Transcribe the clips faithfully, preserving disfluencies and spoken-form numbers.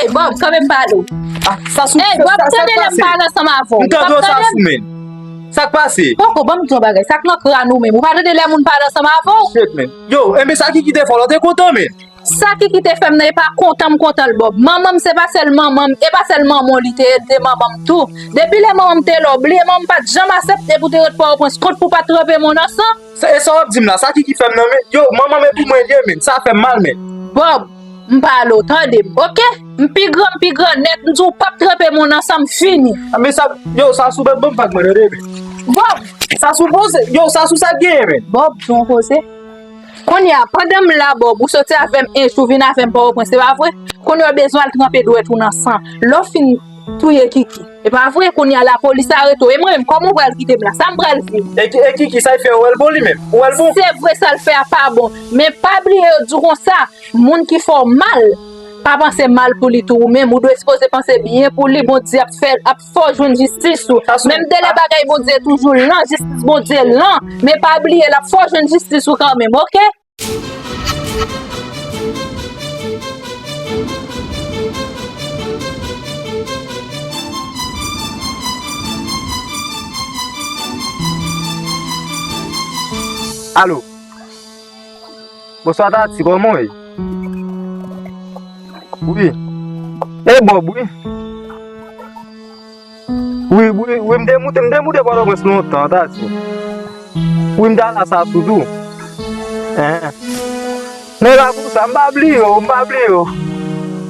Ey, Bob, kanpe m pale w. Ah, Sasou, ey, Bob, tande lè m pale ansanm avè w. M tande w, Sasou, men. Sa k pase? Poko, ban m di w yon bagay. Sa k nan kran ou menm? Ou pa tande lè moun pale ansanm avè w? Shit, men. Yo, enben sa Kiki te fè w la, w te kontan, men. Sa Kiki te fè m nan, e pa kontan m kontan l, Bob. Manman m, se pa sèl manman m, e pa sèl manman w li te ye, li te manman m tou. Depi lè manman m te la, w bliye manman m pa t janm aksepte pou te ret Pòtoprens kont pou pa t tranpe men w nan san. Sa, e sa w ap di m la, sa Kiki fè m nan, men. Yo, manman m e pou mwen l ye, men. Sa fè m mal, men. Bob, m pale w, tande m, oke? M pi gran, m pi gran nèt, m di w p ap tranpe men w nan san, m fini. Ah, men sa, yo, Sasou, ban, ban m vag mwen, tande, men. Bob! Sasou poze, yo, Sasou sa k genyen, men. Bob, se yon koze. Kounye a, pandan m la, Bob, ou soti avè m Ench, ou vin avè m Pòtoprens, se pa vre? Kounye a, w bezwen al tranpe dwèt ou nan san. Lè w fin touye Kiki. E pa vre, kounye a, lapolis arete w. E mwen menm, kòman w pral kite m la? Sa m pral viv? E ki, e Kiki, sa l fè, ou wè l bon li menm? Ou wè l bon? Se vre, sa l fè a pa bon. Men pa bliye, yo di w konsa, moun ki fè w mal, pa panse mal pou li tou. Ou menm, ou dwe sipoze panse byen pou li. Bondye ap fè, ap fè w jwenn jistis ou. Menm de lè bagay Bondye toujou lan, jistis Bondye lan. Men pa bliye, l ap fè w jwenn jistis ou kanmenm, oke? Alo. Bonswa, Tati, kòman w ye? Wi. E Bob, wi. Wi, wi, wi, m te moute, m te moute Pòtoprens lontan, Tati. Wi, m t al la Sasou tou. Hein. Mwen la pou sa, m pa bliye w, m pa bliye w.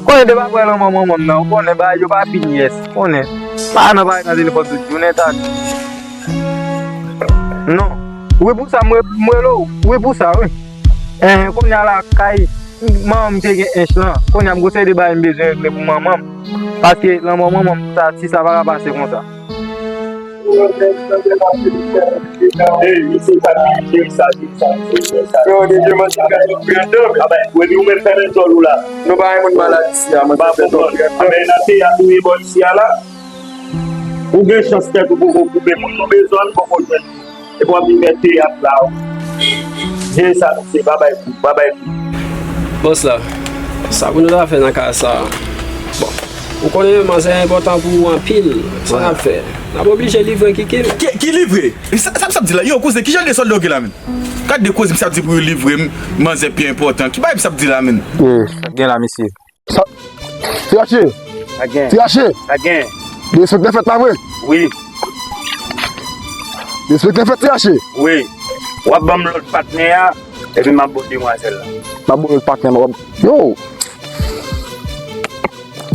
Konnen depi apre lanmò manman m nan, ou konnen bagay yo pa fini, yes. Konnen. Pa nan bagay nan telefòn tout jounen, Tati. Non. Wi, pou sa, m re-, m rele w. Wi, pou sa, wi. Hein, kounye a la, kay manman m te gen Ench lan. Kounye a, m gon seri de bagay m bezwen regle pou manman m. Paske lanmò manman m, Tati, sa pa ka pase konsa. Ey, misye sa, misye sa, misye sa, misye sa. Yo, depi mwen sa ka sou pran dòm. Ah ben, wi, ou menm fèmen zòl ou la. Nou pa yon moun malad isi a, mwen pa konprann. Ah ben, nan teyat ou ye bò isi a la. Ou gen chans tèt ou poko koupe, moun nou bezwen l poko jwenn. Epi w ap vin fè teyat la. Wi. Jere sa, misye, pa bay kou, pa bay kou. Bòs la, sa pou nou ta fè nan ka sa? Bon, ou konnen manzè enpòtan pou ou anpil. Sa n ap fè? N ap oblije livre Kiki. Ki, ki livre? Sa, sa misye ap di la? Yo, kouzen, ki jan de sòlda w gen la menm? Gad de koze misye ap di pou yo livre m, manzè pi enpòtan. Ki bagay misye ap di la menm? Wi, sa k gen la, mesye? Sa, T H E. Sa gen. T H E. Sa gen. Derespekte fèt la vre. Wi. Derespekte fèt T H E. Wi. W ap ban m lòt patnè a, epi m ap ba w demwazèl la. M ap ba w lòt patnè a, m ap, yo.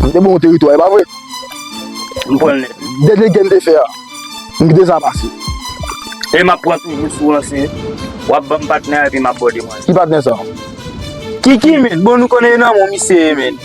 M te ba w teritwa, e pa vre? M pran l nèt. Dènye gè n te fè a, m kite sa pase. E m ap pran toujou sou ranse. W ap ban m patnè a, epi m ap ba w demwazèl. Ki patnè sa? Kiki, men. Bon, nou konnen e nan men misye ye, men.